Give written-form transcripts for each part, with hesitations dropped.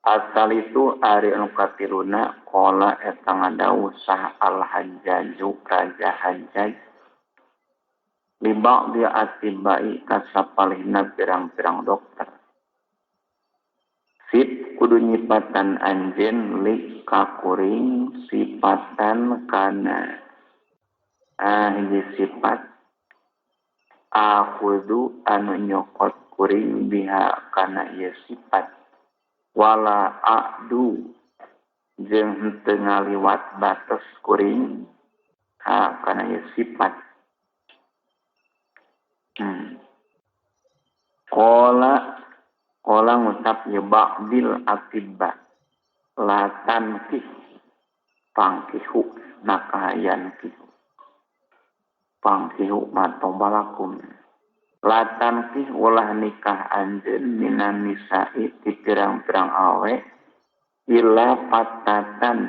Asal itu ari anu katiluna qala eta ngadawuh saha Al-Hajjaju Raja Hajjaj li ba'di atibai ka sapalihna pirang-pirang dokter. Sip kudu nyipatan anjeun li kakuring sipatan kana hiji sifat akhudhu anu nyokot kuring biha kana ieu sifat wala a'du jeung henteu ngaliwat batas kuring ha kana ieu sifat. Qala ngucap ye ba'dil atibba la tankih pangkihu nakayan kihu pangkihu matobalakum la tankih ulah nikah anjeun minan nisa'i ti pirang-pirang awe illa fatatan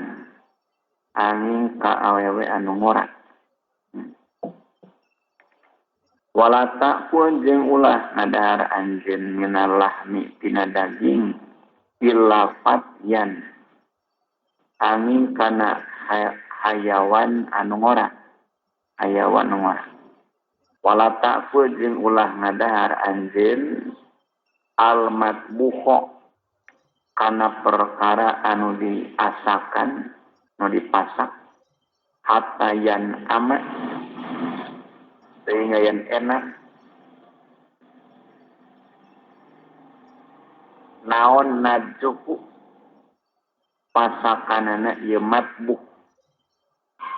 angin ka awewe anu ngora. Wala ta'kul jeung ulah ngadahar anjeun minal lahmi tina daging illa fatyan angin kana hayawan anu ngora, hayawan ngora. Wala ta'kul jeung ulah ngadahar anjeun al matbuho kana perkara anu diasakan, anu dipasak hatta yan ama sehingga yang enak naon najuku pasakanana ieu matbuh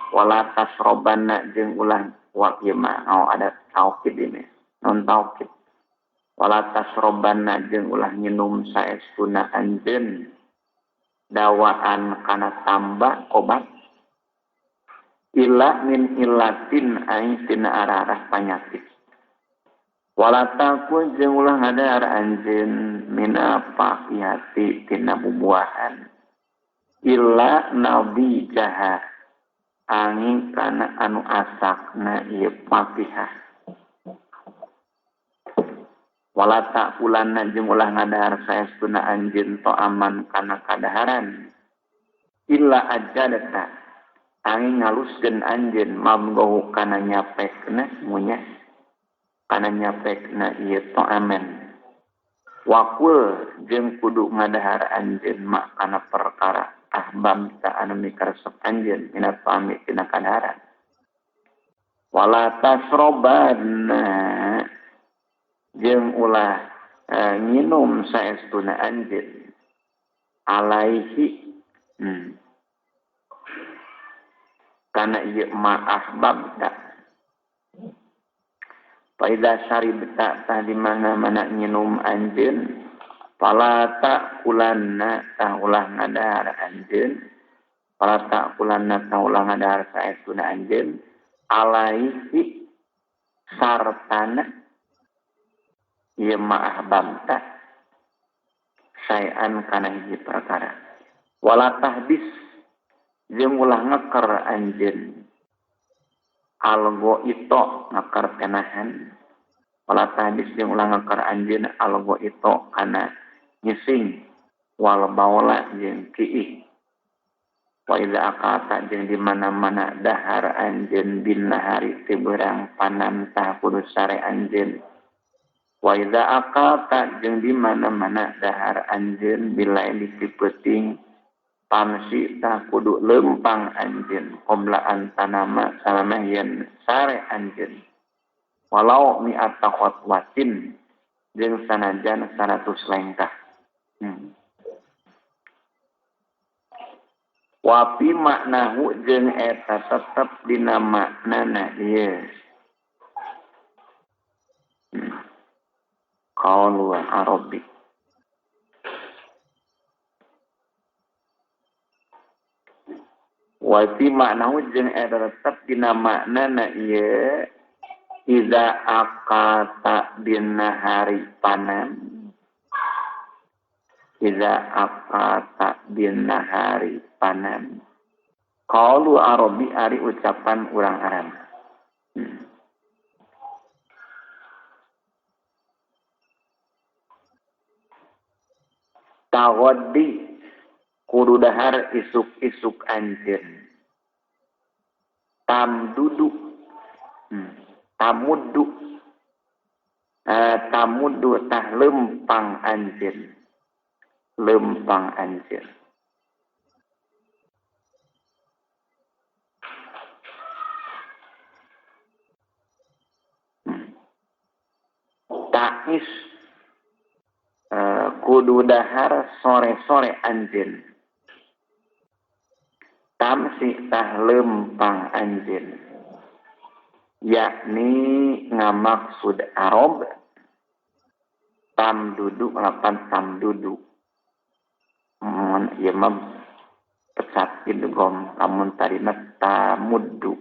wala tasrobanna jeung ulah wa ieu mah oh, ada taukid ini non taukid wala tasrobanna jeung ulah nginum saestuna anjeun dawaan kana tambah obat illa min illatin aing tina arah-arah panyakit. Wala takun jeung ulah ngadahar anjeun mina fakihati tina bubuahan illa nabi jaha angin kana anu asakna ieu fakihah. Wala takulanna jeung ulah ngadahar saestuna anjeun to'aman kana kadaharan illa ajadata angin ngaluskeun anjeun mamgohu kana nyapekna munyah kana nyapekna ieu ta'aman. Wakul jeung kudu ngadahar anjeun ma kana perkara ahbamta anu mikaresep anjeun mina ta'ami tina kadaharan. Wala tasrobanna jeung ulah nginum saestuna anjeun alaihi kana ieu ma ahbabta. Fa idza syaribta tah di mana-mana nginum anjeun fala ta'kulanna tah ulah ngadahar anjeun fala ta'kulanna tah ulah ngadahar saestuna anjeun alaihi sartana ieu ma ahbabta saean kana hiji perkara. Wala tahdis jeung ulah ngeker anjeun algo itu ngeker tenahan. Wala tahdis jeung ulah ngeker anjeun algo itu kana nyising wal baula jeung kiih. Wa idza aqata jeung di mana-mana dahar anjeun bin nahari ti beurang panan tah kudu sare anjeun. Wa idza aqata jeung di mana-mana dahar anjeun bilaili ti peuting pamsi tah kudu lempang anjeun qobla antanama salamah yen sare anjeun walau mi'ata khotwatin jeung sanajan 100 lengkah. Wa fi maknahu jeung eta tetep dina maknana ieu. Qaulu Arabi. Wa fi maknahu jeung eta tetep dina maknana ieu iza aqata bin nahari panan. Iza aqata bin nahari panan. Qaulu Arabi ari ucapan urang Arab. Tawaddi kudu dahar isuk-isuk anjeun. Tamdudu tamuddu tamuddu tah lempang anjeun. Lempang anjeun. Ta'is kudu dahar sore-sore anjeun. Tamsi tah lempang anjeun. Yakni ngamaksud Arab tam duduk lapan tam duduk. Mun ieu mah pecat idgham lamun tarima tamuddu.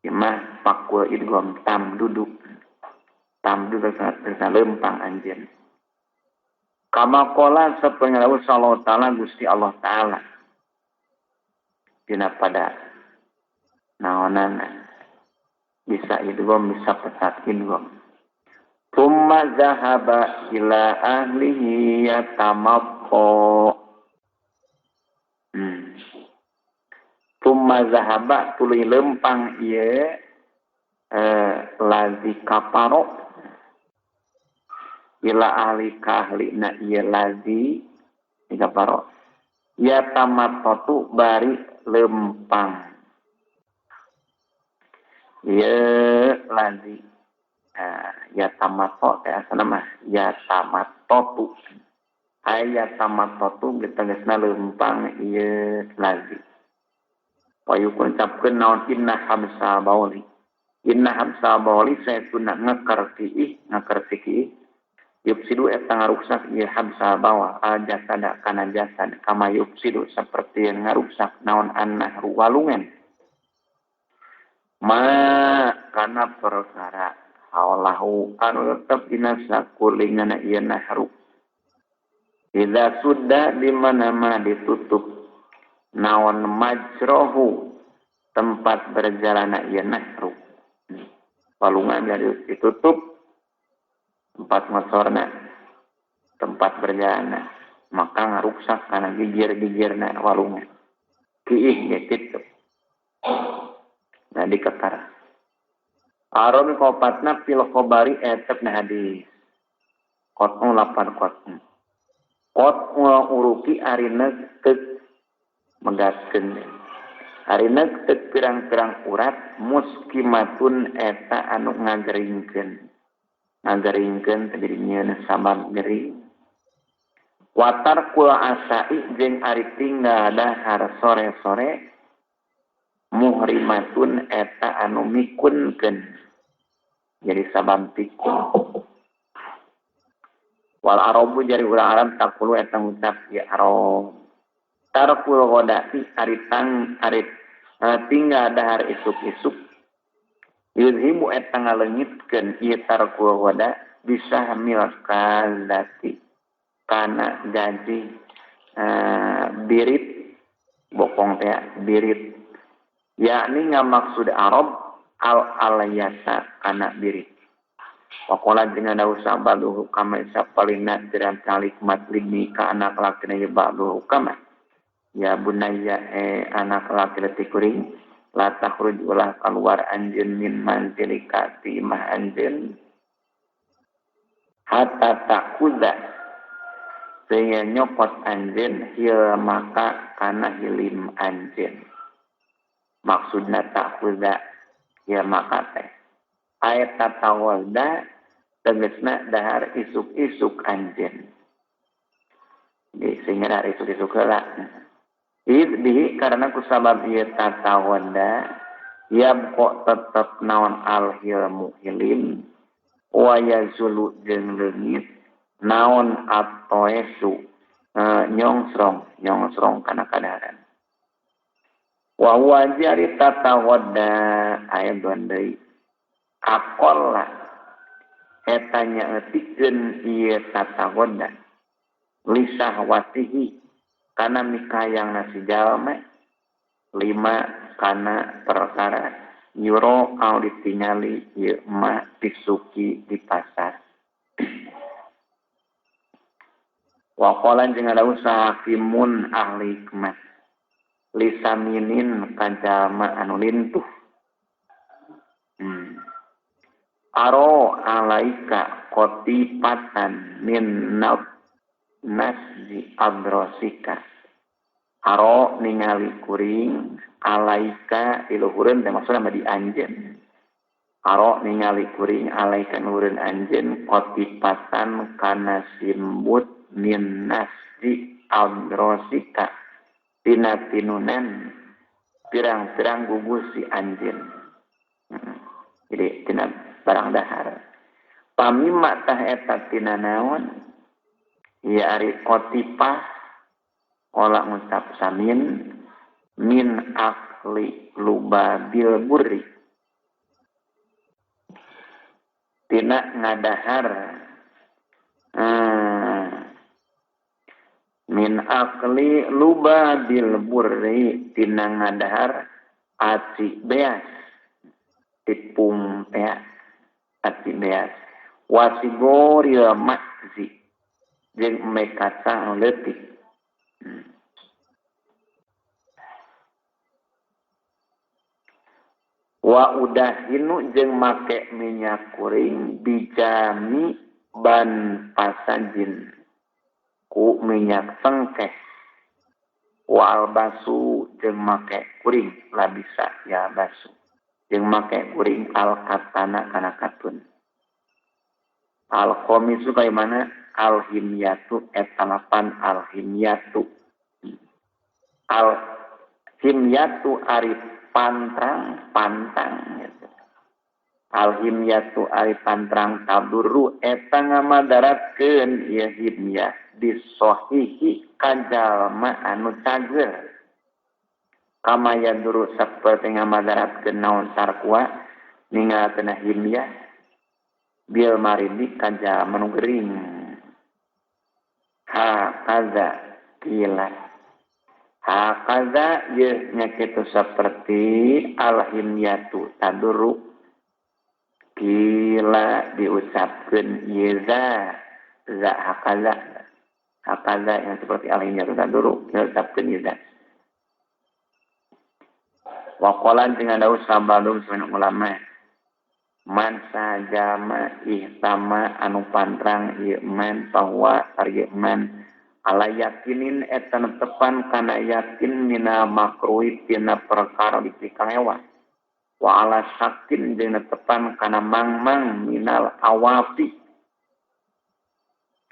Ieu mah pakul idgham tam duduk. Tam duduk sangat lempang anjeun. Kama qala sapengalau sallallahu ta'ala Gusti Allah ta'ala. Dina pada naonana bisa idgham bisa pecat idgham. Tsumma zahaba ila ahlihi yatamakko. Tsumma zahaba tuluy lempang ieu lazi kaparo ila ahli kahlina ieu lazi kaparo yatamattu bari lempang ieu lazi. Ya tamato teh asana mah ya tamatotu aya tamatotu geus lempang ieu lazi. Payukun capkeun naon inna hamsa bauli. Inna hamsa bauli saytuna ngakerti ngakerti yufsidu eta ngaruksak ieu hamsa bawa al jasada kana jasad kama yufsidu saperti ngaruksak naon annahru walungan. Ma kana perkara haulahu anu tetep dina sakulingana ieu nahru. Idza sudda di mana-mana ditutup naon majrohu tempat berjalanna ieu nahru. Walungan jadi ditutup tempat ngocorna, tempat berjalanna, maka ngaruksak kana gigir-gigirna walungan. Kiih ge kitu. Nah dikekar. Aron kopatna fil khobari etep na hadis. Qot'u lapan qot'u. Qot'u uruki ari neuk megatkeun. Ari neuk pirang-pirang urat muskimatun eta anu ngageringkeun. Ngageringkeun teh jadi nyieun sabab gering. Watar kul asai jeung ari tinggal dahar sore-sore muhrimatun eta anu mikunkeun. Jadi sabab pikun. Wal arabu jari urang Arab takulu eta ngucap ya Arab. Tarkul ghodati ari tang ari tinggal dahar isuk-isuk. Yuzhibu eta ngaleungitkeun ieu tarkul ghoda bisa hamil kazati kana gaji birit bokong teh birit. Yakni ngamaksud Arab al alayasa kana birit. Wakola dengan dausa ba'duhu kama sapalina tiran talikmat libni ka anak laki na ba'duhu kama. Ya bunaya anak laki leti kuring la takhruj ulah keluar anjeun min manzilika ti imah anjeun hatta takuza sehingga nyokot anjeun hil maka kana hilim anjeun. Maksudna takuza ya maka teh ayat tatawalda tegasna dahar isuk-isuk anjeun. Jadi sehingga dahar isuk-isuk heula. Id bihi karena kusabab ieu tatawalda yabqa tetep naon al hilmu hilim wa yazulu jeung leungit naon atoesu nyongsrong kana kadaharan. Wa huwa jari tatawadda ayat deui aqalla eta nyaetikeun ieu tatawadda lisahwatihi kana mikayangna si jalma lima kana perkara yuro au ditingali ieu ma pisuki di pasar. Wa qala jeung ada usaha hakimun ahli hikmah lisaminin kajalma anu lintuh. Aro alaika qotipatan min nasji adrosika. Aro ningali kuring alaika diluhureun teh maksudna mah di anjeun. Aro ningali kuring alaika nuhureun anjeun qotipatan kana simbut min nasji adrosika tina tinunan pirang-pirang gugus si anjeun. Jadi tina barang dahar. Pamima tah eta tina naon? Ya ari qotipah ola ngucap samin min akli lubabil burri. Tina ngadahar min akli lubabil burri tina ngadahar aci beas tipung tea aci beas wasigoril makzi jeung me kacang leutik. Wa udahinu jeung make minyak kuring bijami ban pasajin ku minyak cengkeh. Wa albasu jeung make kuring labisa ya basu jeung make kuring alkatana kana katun. Al khamisu kaya mana al himyatu eta lapan al himyatu. Al himyatu ari pantrang pantang gitu. Al himyatu ari pantrang taburu eta ngamadaratkeun ieu himyah disohihi kajalma anu cager. Kama yaduru saperti ngamadaratkeun naon sarkua ninggalkeun himyah bil maridi kajalma nu gering. Ha kaza kila hakaza ye nya kitu saperti alhimyatu taduru kila diucapkeun ye za za hakaza hakaza yang seperti alhimyatu taduru diucapkeun ye za. Wa qala jeung ada sabalum saena ulama man sajama ihtama anu pantrang ieu man bahwa ari man ala yakinin eta netepan kana yakin mina makruhi tina perkara dipikangewa wa ala sakin jeung netepan kana mangmang minal awafi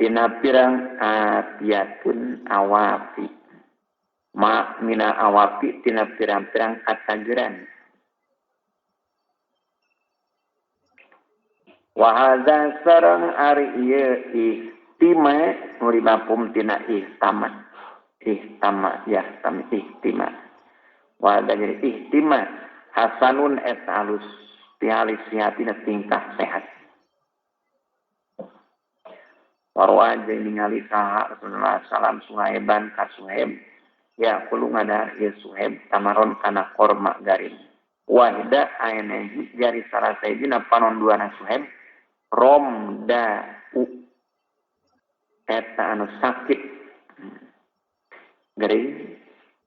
tina pirang atiatun awafi ma minal awafi tina pirang-pirang kacageran. Wa hadza sareng ari ieu ihtima nu dimapum tina ihtama ihtama ya tam ihtima wa jadi ihtima hasanun et alus tialis sihatina tingkah sehat. Warwa jeung ningali saha Rasulullah salam Suhaiban ka Suhaib ya kulo ngadahar ieu Suhaib tamaron kana korma garing wahida ayana jari salah sahijina panon duana Suhaib romda u eta anu sakit gering.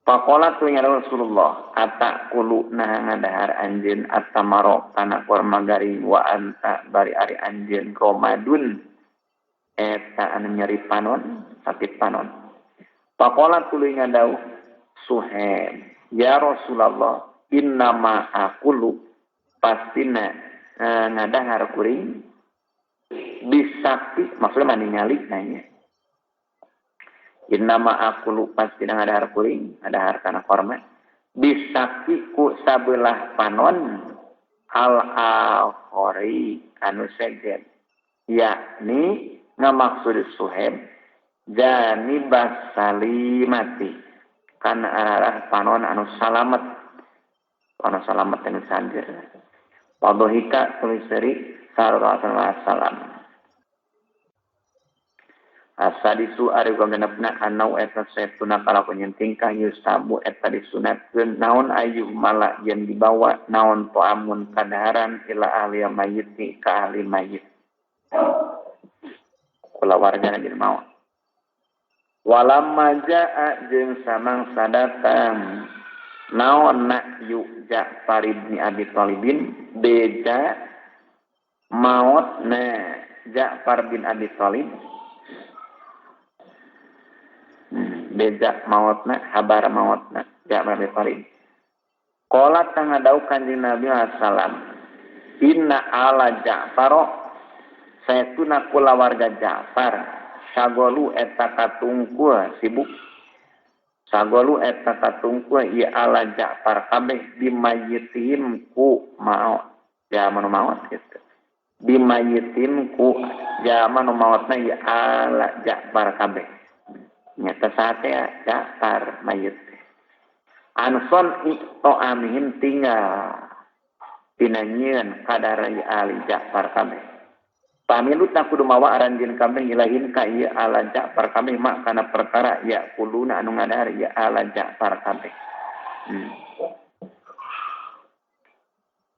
Faqala tu ya Rasulullah ata kulu nah ngadahar anjeun atamaro kana korma garing wa anta bari ari anjeun romadun eta anu nyeri panon sakit panon. Faqala tuluy ngadauh Suhaib ya Rasulullah innama aqulu pastina ngadahar kuring bisakti maksudnya ningali nanya. Innama aqulu pastina ngadahar kuring ngadahar kana korma bisakti ku sabelah panon al akhori anu sejen yakni ngamaksud Suhaib janibas salimati kana arah panon anu salamet panon salamet anu sanjir. Wadohika tulis seri sallallahu alaihi wasallam. Asadisu ari genepna anau eta setuna kalakuan yen tingkah yusabu eta disunatkeun naon ayu mala yen dibawa naon toamun kadaharan ila ahli mayit ka ahli mayit. Kulawargana jadi mau. Walamma jaa jeung samangsa datang naon yu Ja'far ibn Abi Thalibin beja maotna Ja'far bin Abi Thalib beja maotna habar maotna Ja'far bin Thalib. Qala tangadau kanjeng Nabi sallam inna ala Ja'faro saytuna kulawarga Ja'far sagolu eta katungkul sibuk sagolu eta katungkul ieu ala Ja'far kabeh bimayitihim ku maot jalma nu maot kitu bimayitim ku jalma nu maotna ieu ala Ja'far kabeh nyata saha Ja'far mayit anson ta'amihim tinggal tina nyieun kadar ieu ali Ja'far kabeh pamilu tak kudu mawa aranjeun kabeh ilahin ka ieu ala Ja'far kabeh mak kana perkara ya kuluna anu ngadahar ieu ala Ja'far kabeh.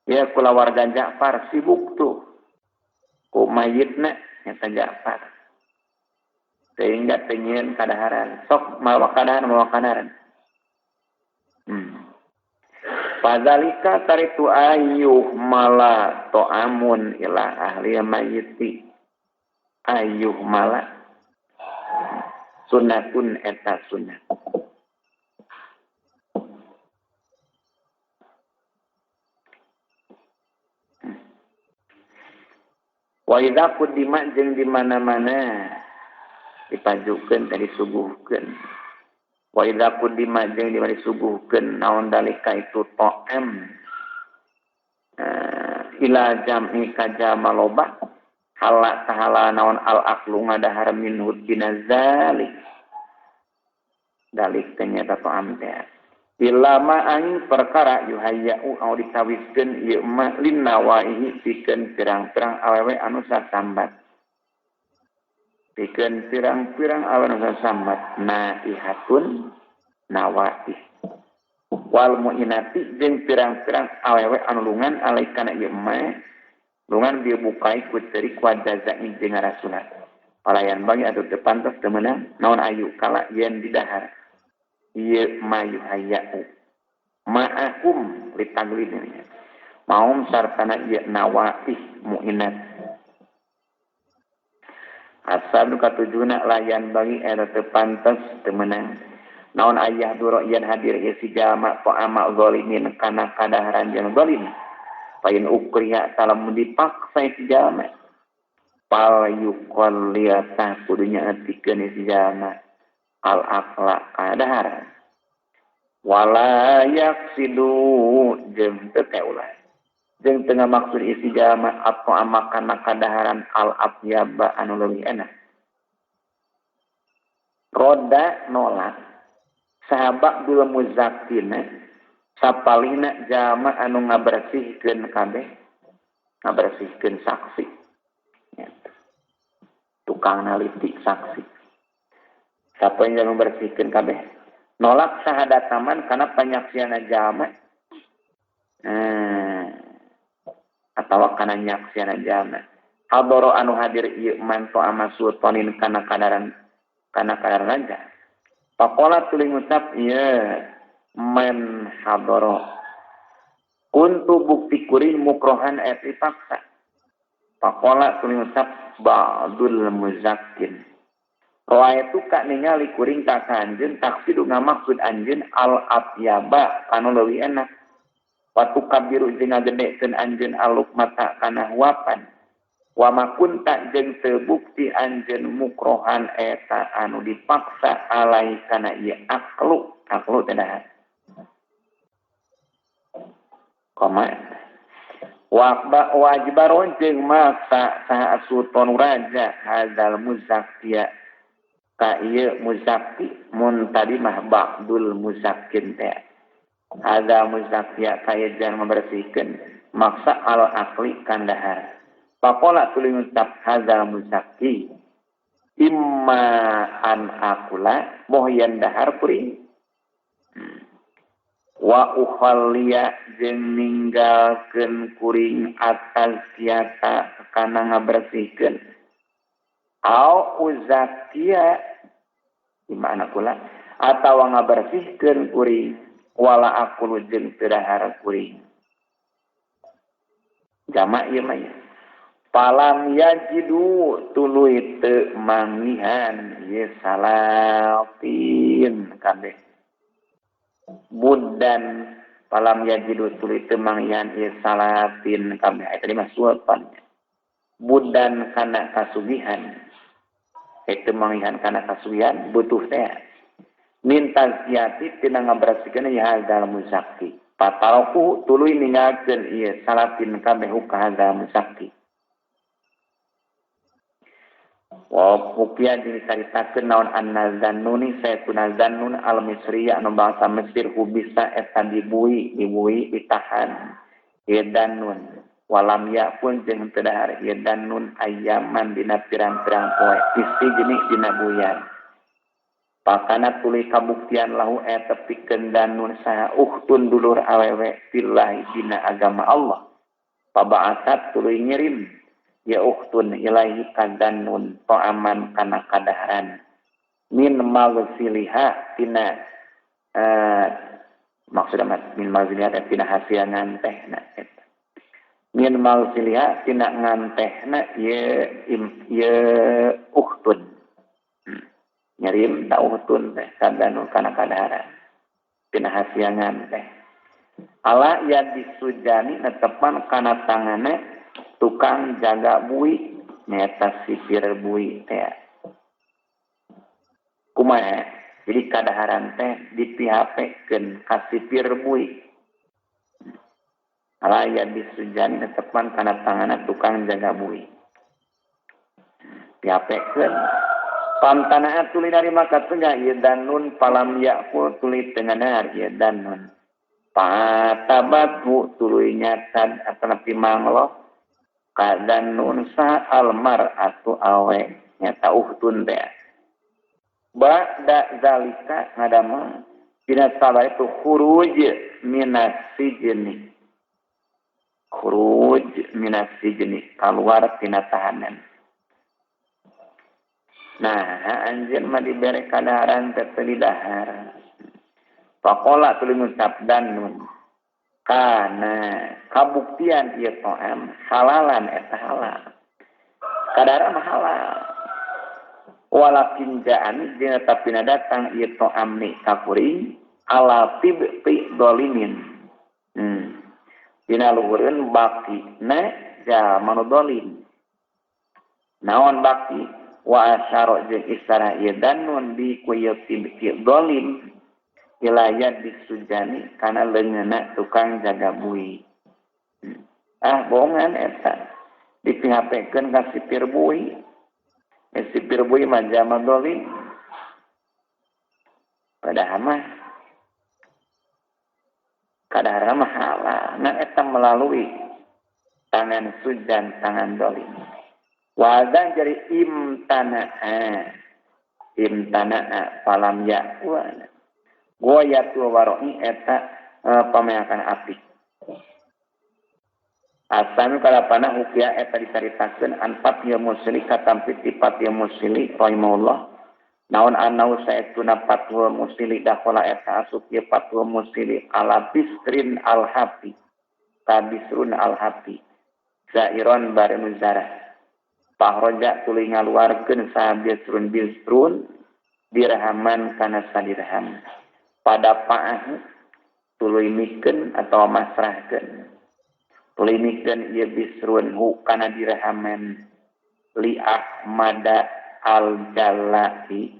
Ya kulawarga Ja'far sibuk tuh ku mayitna nyata Ja'far sehingga teu nyieun kadaharan sok mawa kadaharan mawa kadaharan. Fadzalika taritu ayyuh mala ta'amun ila ahli mayyiti ayyuh mala sunnatun eta sunnah. Wa idza qudima jeung di mana-mana dipajukeun tadi suguhkeun. Wa idza qudima jeung di mana disuguhkeun naon dalika itu ta'am ila jam'i kajama loba hala tahala naon al aqlu ngadahar minhu dina zalik dalik teh nyata ta'am teh ilama angin perkara yuhayyau au dikawiskeun ieu ma linnawaihi pikeun pirang-pirang awewe anu sasambat pikeun pirang-pirang awewe anu sasambat naihatun nawaih wal muinati jeung pirang-pirang awewe anu lungan alaikana ieu ma lungan bieu bukai ku ceurik wajazai jeung ngarasunan palayan bagi atuh teu pantes teu meunang naon ayu kala yen didahar ieu ma yuhayyau ma'akum litaglid maum sartana ieu nawaih muinat asal nu katujuna layan bagi eta teu pantes teu meunang naon ayah duro yen hadir ieu si jalma ta'ama zalimin kana kadaharan jeung zalim pain ukriha talamun dipaksa si jalma pal yuqal liyata kudu nyaetikeun si jalma al akla kadahar wala yaksidu jeung teu teh ulah jeung teu ngamaksud isi jalma atau amakana kadaharan al atyaba anu leuwih enak. Roda nolak sahabat dul muzakina sapalihna jalma anu ngabersihkeun kabeh ngabersihkeun saksi tukang naliti saksi siapa yang membersihkan kabeh nolak sahadataman karena penyaksian jalma atau kana nyaksian jalma hadoro anu hadir ieu man ta'ama sultanin kana kadaran raja faqala tuluy ngucap ieu man hadoro kuntu bukti kuring mukrohan eta dipaksa faqala tuluy ngucap ba'dul muzakkin Roa itu kak ningali kuring ka anjeun taksidu ngamaksud anjeun al atyaba kanu leuwih enak watu kabiru jeung ngagedekeun anjeun aluk mata kana huapan wa makunta jeung teu bukti anjeun mukrohan eta anu dipaksa alai kana ieu aklu aklu teh dahar koma wajbaron jeung maksa saha sultan raja hadzal muzakkiya ka ieu muzakki mun tadi mah ba'dul muzakkin teh hadza muzakkiya ka ieu jangan membersihkeun maksa al akli kandahar faqala tuluy ngucap hadza muzakki imma an akula moh yen dahar kuring wa ukhalliya jeung ninggalkeun kuring atas siata kana ngabersihkeun au uzakiya Imahna kula atawa ngabersihkeun kuring wala akulu jeung teu dahar kuring. Jamak ieu mah ya. Palam yajidu tuluy teu manggihan ieu salatin kabeh. Budan palam yajidu tuluy teu manggihan ieu salatin kabeh. Eta mah suapan. Budan kana kasugihan. Eta manggihan kana kasugihan butuh teh. Minta siati tina ngabersihkeun ieu hadzal muzakki. Pataroku tuluy ninggalkeun ieu salatin kabeh ka hadzal muzakki. Wa hukiya dicaritakeun naon anna zannuni saytuna zannun al-misriya anu bangsa Mesir hubisa eta dibui ditahan ieu dannun walam yakun jeung teu dahar ieu dannun ayaman dina pirang-pirang poe isijni dina buyan. Pakana tuluy kabuktian lahu eta pikeun dannun saha ukhtun dulur awewe fillahi dina agama Allah. Paba'asat tuluy ngirim ya ukhtun ilaihi kadannun ta'aman kana kadaharan min maghsiliha tina maksudna min maghsiliha tina hasil ngantehna eta min maghsiliha tina ngantehna ye ukhtun ngirim ta ukhtun teh kadannun kana kadaharan tina hasil nganteh ala ya disujani netepan kana tangane tukang jaga bui nyata sipir bui teh kumaha jadi kadaharan teh dipihapekeun ka sipir bui ala ya disujani netepan kana tangana tukang jaga bui pihapekeun pamtanaa tuluy narima katengah ieu danun palam yakul tuluy teu ngadahar ieu danun patabatu tuluy nyatad atanapi mangloh kadanun sa almar atau awe nyata uhtun teh ba'da zalika ngadamel dina sabar itu khuruj minas sijni keluar tina tahanan. Nah anjeun mah dibere kadaharan teh teu didahar. Faqala tuluy ngucap danun kana kabuktian ieu to'am halalan eta halal kadara mah halal walakin ja'an jeung tapina datang ieu to'am ni ka kuring ala tibti dolimin dina luhureun baki na jalma nu dolim naon baki wa asyara jeung isara ieu danun bi ku ieu tibti dolim ilayat disujani kana leungeunna tukang jaga bui. Ah bohongan eta dipihapekeun ka sipir bui. Sipir bui mah jalma dolim. Padahal mah kadahar mah halal. Ngan eta melalui tangan sujan tangan dolim. Wadah jadi imtana'a. Imtana'a falam ya'wan. Goyatul waroi eta pameakan api. Asami kalapana hukia eta dicaritakeun an Fathil Musili katampi ti Fathil Musili rahimahullah. Naon anau saestuna Fathul Musili dakhala eta asup ieu Fathul Musili ala Bisrin al-Hafi. Ka Bisrun al-Hafi. Zairon bari nu zarah. Pahroja tuluy ngaluarkeun saha Bisrun Bisrun dirhaman kana sadirham. Pada pa'ahu tuluy mikeun atawa masrahkeun tuluy mikeun ieu Bisrun hu kana dirhaman li Ahmada al-Jalai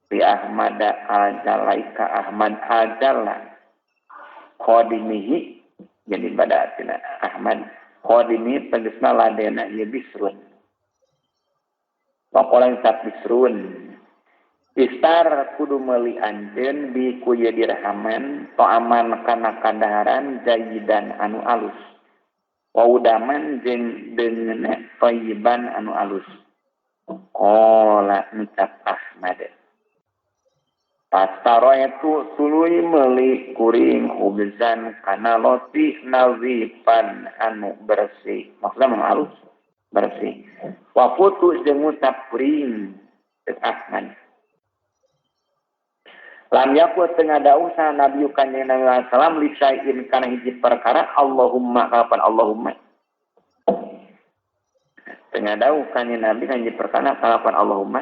li Ahmada al-Jalai ka Ahmad al-Jalla qadimihi jadi pada tina Ahmad qadimi tegasna ladena ieu Bisrun Waqala sat Bisrun Istar kudu meuli anjeun bi ku ieu dirhaman ta'aman kana kadaharan jayidan anu alus wa udaman jeung deungeunna thayyiban anu alus. Qala ngucap Ahmad Pastaraytu tuluy meuli kuring khubzan kana roti nazifan anu bersih. Maksudna mah alus bersih. Wa futu jeung ngucap kuring Ahmad. Lam yakul tengah dawuh saha Nabi kanjeng Nabi sallam li syai'in kana hiji perkara Allahumma kalapan Allahumma. Tengah dawuh kanjeng Nabi kana hiji perkara kalapan Allahumma.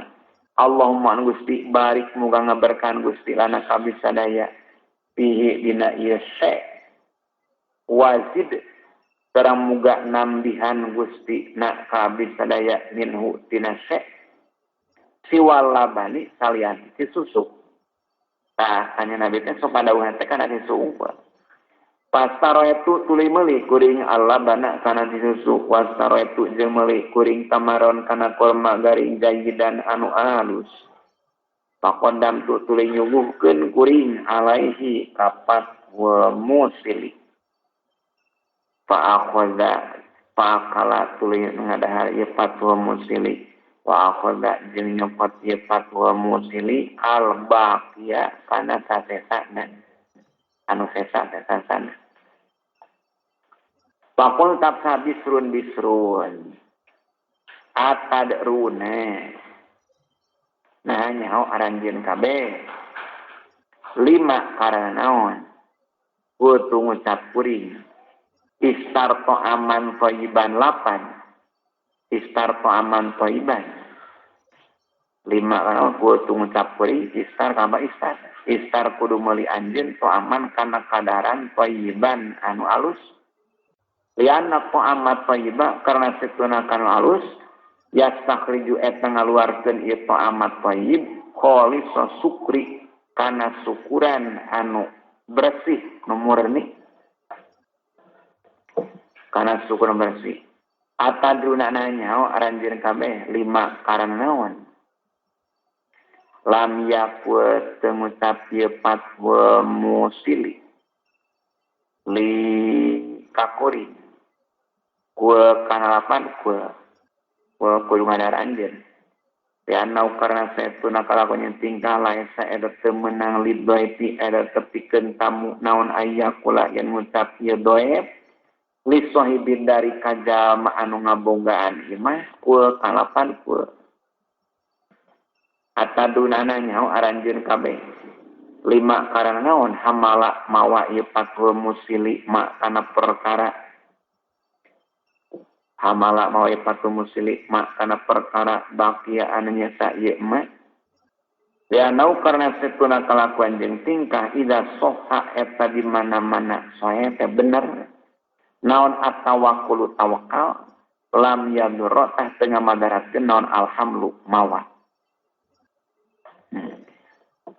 Allahumma Gusti barik muga ngaberkahan Gusti lana kabeh sadaya fihi dina ieu syai' wazid terang muga nambihan Gusti na kabeh sadaya minhu tina syai' siwal labani salian ti susu. Tah kanjeng Nabi teh sok padawuhan teh kana susu unggul. Pastaroetu tuluy meuli kuring al-labana kana susu wastaroetu jeung meuli kuring tamaron kana korma garing jayidan anu alus. Pakondam tu tuluy nyuguhkeun kuring alaihi kapat wa musili. Fa akhadha fa akala tuluy ngadahar ieu fatwa musili. Wa akhadha jeung nyokot ieu fatwa musili al baqiya kana sasesana anu sesa sasana. Pakul tapsa bisrun bisrun atadruna nah nyaho aranjeun kabeh lima karana naon kutu ngucap kuring istarto aman thayyiban lapan istarto aman thayyiban lima karena kudu ngucap kuring istar kaba istar istar kudu meuli anjeun to aman kana kadaran thayyiban anu alus lianna to amat thayyiba karena satuna kanu alus yastakhriju eta ngaluarkeun ieu to amat thayyib khalisa sukri kana syukuran anu bersih nu murni kana syukuran bersih. Atadruna nanya aranjeun kabeh lima karana naon lam yakul teu ngucap ieu fatwa musili li kakuri kue kana lapan kue kudu ngadar anjeun Pianau karena saestuna kalakuan tingkah laesa eta teu meunang lidhaifi eta tepikeun tamu naon ayakula yen ngucap ieu doeb li sahibin dari kajalma anu ngabogaan imah kue kalapan kue atadunana nyaho aranjeun kabeh lima karana naon hamala mawa ieu fatwa musili ma kana perkara hamala mawa ieu fatwa musili ma kana perkara bakia anu nyesa ieu ma lianau karena satuna kalakuan jeung tingkah idza soha eta di mana-mana sohe teh bener naon at-tawakkulu tawakal lam yadurra teh teu ngamadaratkeun naon alhamlu mawa.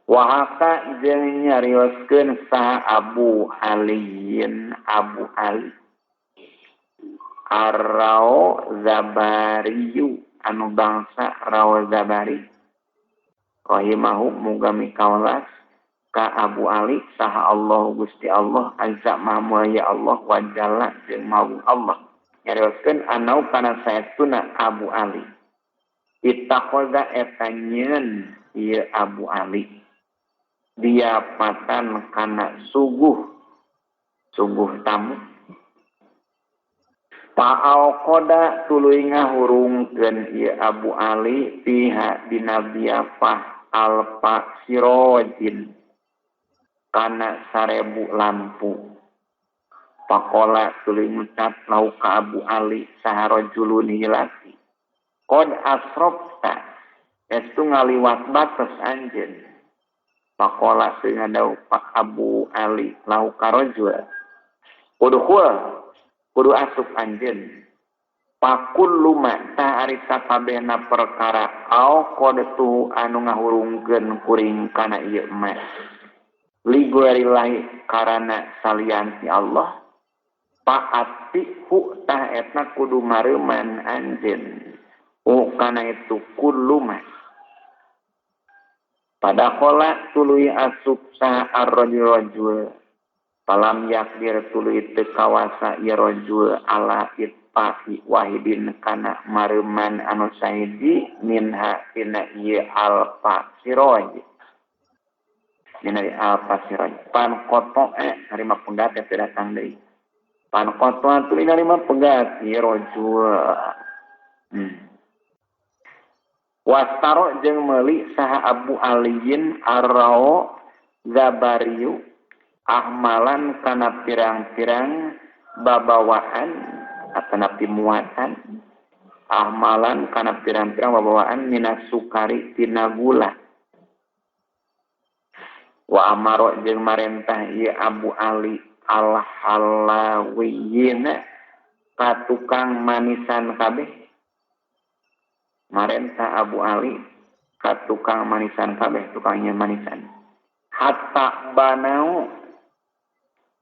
Wahaka jeung nyarioskeun saha Abu Aliyin Abu Ali Arrao Zabariyu anu bangsa Rao Zabari rahimahu muga mikawelas ka Abu Ali saha Allah Gusti Allah azza maha mulia Allah wa jalla jeung maha Allah nyarioskeun anau kana saestuna Abu Ali ittaqoza eta nyeun ieu Abu Ali diapatan kana suguh suguh tamu Pa'alqada tuluy ngahurungkeun ieu Abu Ali fiha dina biafah alfa sirojin kana 1000 lampu. Pakola tuluy ngucap lau ka Abu Ali saha rajulun hilati. Qad asrafta estu ngaliwat batas anjeun. Pakola tuluy ngadau Pak Abu Ali lau ka rajul. Udkhul kudu asup anjeun. Pakul luma tah ari sakabehna perkara au qadtu anu ngahurungkeun kuring kana ieu mah. Li ghairillahi karana salian ti Allah paati hu tah etna kudu mareuman anjeun. U kana itu kullu ma. Padakola tuluy asup saha ar-rajul. Palam yakdir tuluy teu kawasa ieu rajul ala itfa'i wahidin kana mareuman anu sahiji minha tina ieu alfa siroj. Dina alfa siroj. Pan kotoe narima pegat teh datang deui. Pan kotoe tuluy narima pegat ieu rajul. Wastaro jeung meuli saha Abu Aliyin arrao Zabariyu ahmalan kana pirang-pirang babawaan atanapi muatan ahmalan kana pirang-pirang babawaan minas sukari tina gula wa amaro jeung marentah ieu Abu Ali al-Halawiyina ka tukang manisan kabeh marentah Abu Ali ka tukang manisan kabeh tukangnya manisan hatta banau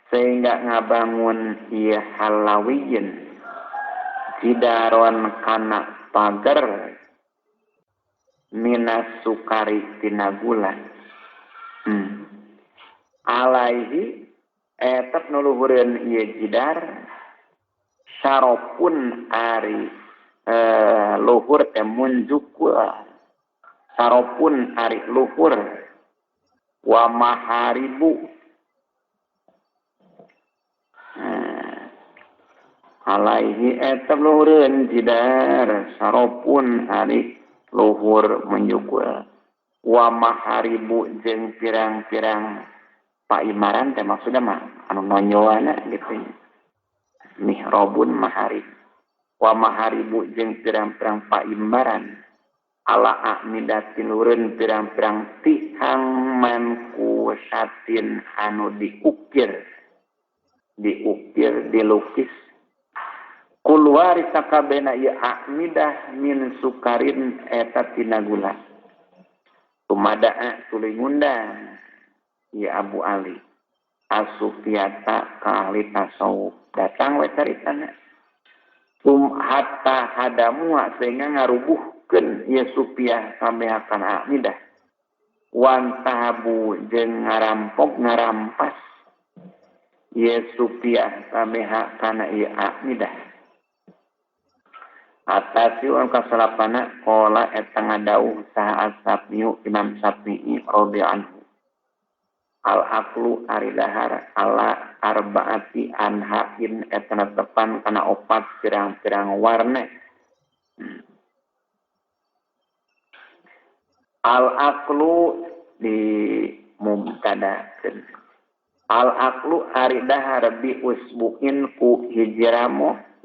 sehingga ngabangun ieu Halawiyin jidaron kana pager minas sukari tina gula. Alaihi etep nuluhureun ieu jidar saropun ari luhur teh munjukul saropun ari luhur wa maharibu alaihi etep luhureun jidar saropun ari luhur munjukul wa maharibu jeung pirang-pirang paimaran teh maksudna mah anu nonyoana gitu mihrabun maharib wa maharibu jeung pirang-pirang paimaran ala amidatin lureun pirang-pirang tihang mankusatin anu diukir dilukis kulwari sakabehna ieu amidah min sukarin eta tina gula tumadaa tuluy ngundang ya Abu Ali asufiyata ka ahli tasawuf datang we caritana tum hatta hadamu sehingga ngarubuhkeun ieu supiah sampe kana amidah wan tahabu jeung ngarampok ngarampas ieu supiah sampe kana ieu amidah atasi anu kasalapana qala eta ngadauh saha as-Syafi'i Imam Syafi'i radhiyallahu anhu al aqlu ari dahar ala arbaati anhain eta netepan kana opat pirang-pirang warna. Al aqlu di mubtadakeun al aqlu ari dahar bi usbuin ku hijramu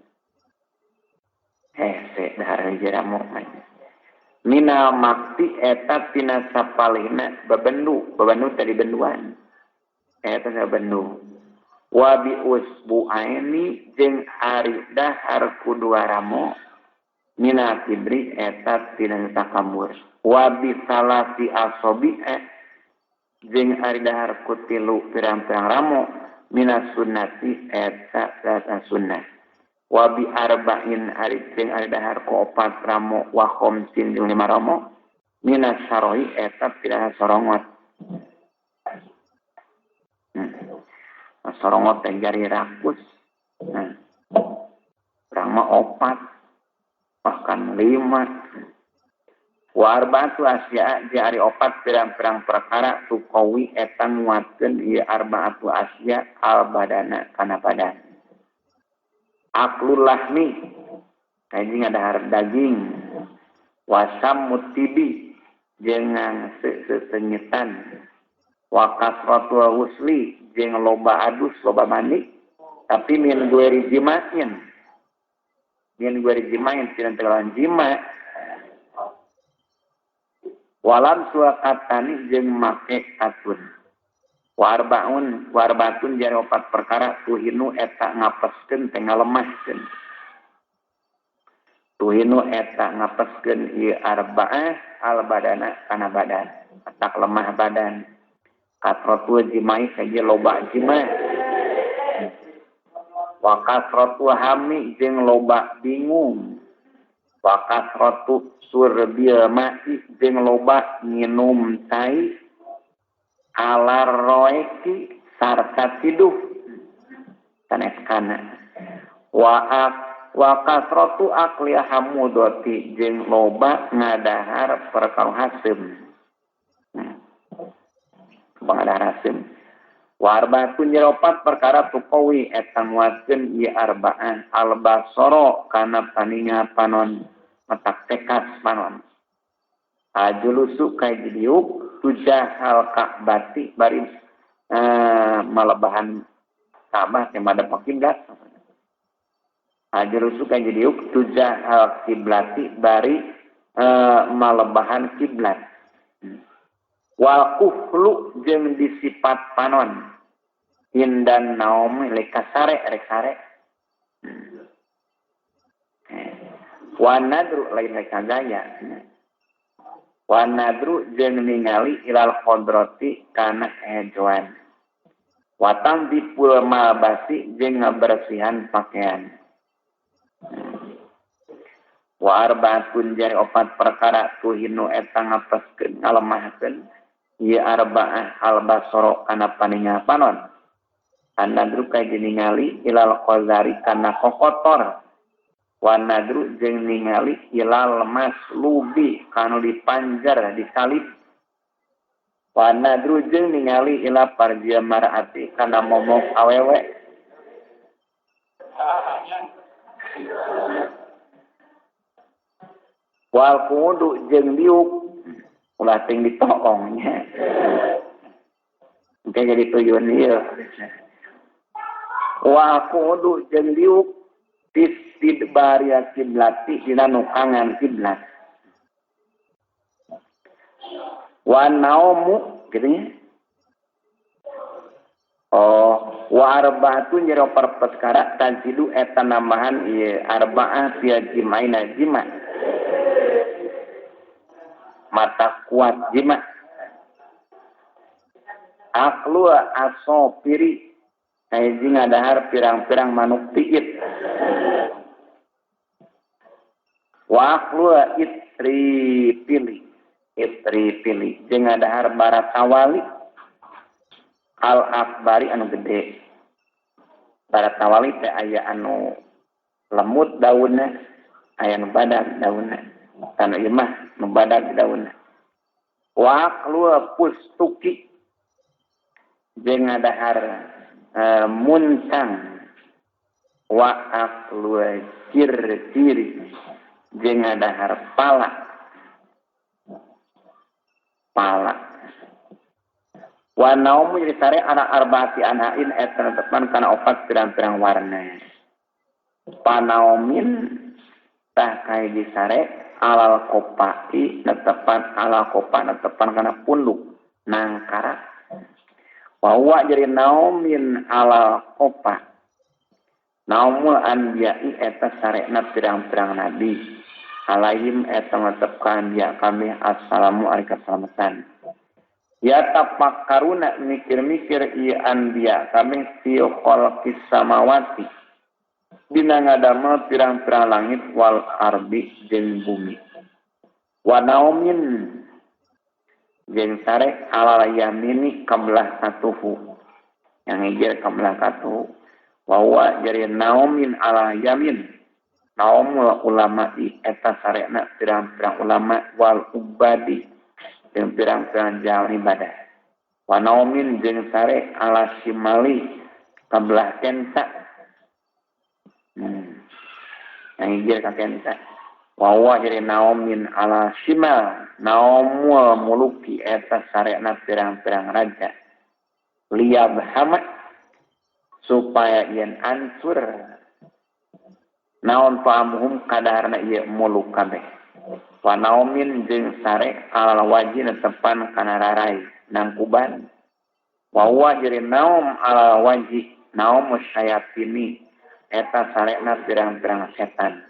hese dahar hijramu minal makti eta tina sapalihna babendu tadi benduan eta sabendu wa bi usbuaini jeung ari dahar ku dua ramo minal kibri eta tina takambur wa bi salasi asobi jeung ari dahar ku tilu pirang-pirang ramo minas sunnati eta data sunnah wa bi arba'in ari jeung ari dahar ku opat ramo wa khamsin jeung lima ramo minas saroi eta tina sorongot. Sorongot teh jari rakus. Urang mah opat bahkan lima. Wa arba'atu asya jeung ari opat pirang-pirang perkara tuqawi eta nguatkeun ieu arba'atu asya al badana kana badan. Aklul lahmi kaji ngadahar daging wasam mutibi jeung sesenyitan wa kasratul husli jeung loba adus loba mandi tapi min gueri jimain tina telawan jima walam suakatani jeung make katun warbaun warbatun jari opat perkara tuhinu eta ngapeskeun teh ngalemahkeun tuhinu eta ngapeskeun ieu arbaah al badana kana badan atak lemah badan kasratu jimai saja loba jima wa kasratu hami jeung loba bingung wa kasratu surbil ma'i jeung loba nginum cai alar roeki sarta tiduh sanes kana wa kasratu akli hamudati jeung loba ngadahar perkara haseum ngadahar haseum wa arbaatun jeung opat perkara tuqawi eta nguatkeun ieu arbaah albasara kana paninga panon matak tekas panon ajulusu ka diuk diuk tujahal ka'bati bari malebahan Ka'bah teh madep ka kiblat. Al-julusu kahiji diuk tujahal kiblati bari malebahan kiblat. Wal kuhlu jeung disipat panon indan naomi leka sare rek sare. Wa nadru lain rek gaya. Wa nadru jeung ningali ilal kodrati kana hejoan. Watang dipul malbasi jeung ngabersihan pakaian. Wa arbaatun jari opat perkara tuhinu eta ngapeskeun ngalemahkeun ieu arbaah albasara kana paningal panon. An-nadru kahiji ningali ilal qazari kana kokotor. Wa nadru jeung ningali ilal maslubi kanu dipanjar disalib. Wa nadru jeung ningali ila parjia mar'ati kana momok awewe. Wal kudu jeung diuk ulah ting ditoong nya. Engke jadi tujuan ieu. Wal kudu jeung diuk istidbaria kiblati dina nukangan kiblat. Wa naumu gitu nya. Oh, wa arba'atun jero perkara tazidu eta nambahan ieu arba'ah fil jimaina jima. Mata kuat jima. Aqlu asopiri hiji ngadahar pirang-pirang manuk piit. Wa aqlu itri pili. Istri pilih jeung ngadahar barat tawali al akbari anu gede. Barat tawali teh aya anu lemut daunna, aya anu badag daunna. Anu ieu mah nu badag daunna. Wa aqlu pustuki jeung ngadahar muncang. Wa aqlu cir-ciri jeung ngadahar pala. Pala. Wa naumu jadi sare ana arbaati anhain eta netepan kana opat pirang-pirang warna. Panaumin tah kahiji sare alal kopai netepan alal kopa netepan kana punduk nangkara. Wa huwa jadi naumin alal kopa. Naumul anbiya'i eta sarekna pirang-pirang nabi. Alaihim eta netepkan dia kami assalamu alaikum keselamatan. Ya tafakkaruna mikir-mikir ieu anbiya kami fi khalqis samawati dina ngadamel pirang-pirang langit wal ardi jeung bumi. Wa naumin jeung sare alal yamini kabelah katuhu. Yang hijir kabelah katuhu. Wa huwa jari naumin ala yamin. Naumul ulama i eta sarekna pirang-pirang ulama wal ubadi jeung pirang-pirang jalma ibadah. Wa naumin jeung sare ala simali kabelah kenca. Yang hijir ka kenca. Wa huwa jadi naumin ala simal naumul muluki eta sarekna pirang-pirang raja. Liyabhama supaya yen ancur naon pa'amuhum kadaharna ieu muluk kabeh. Wa naumin jeung sare alal waji netepan kana rarai nangkuban. Wa huwa jadi naum alal waji naum syayatini eta sarekna pirang-pirang setan.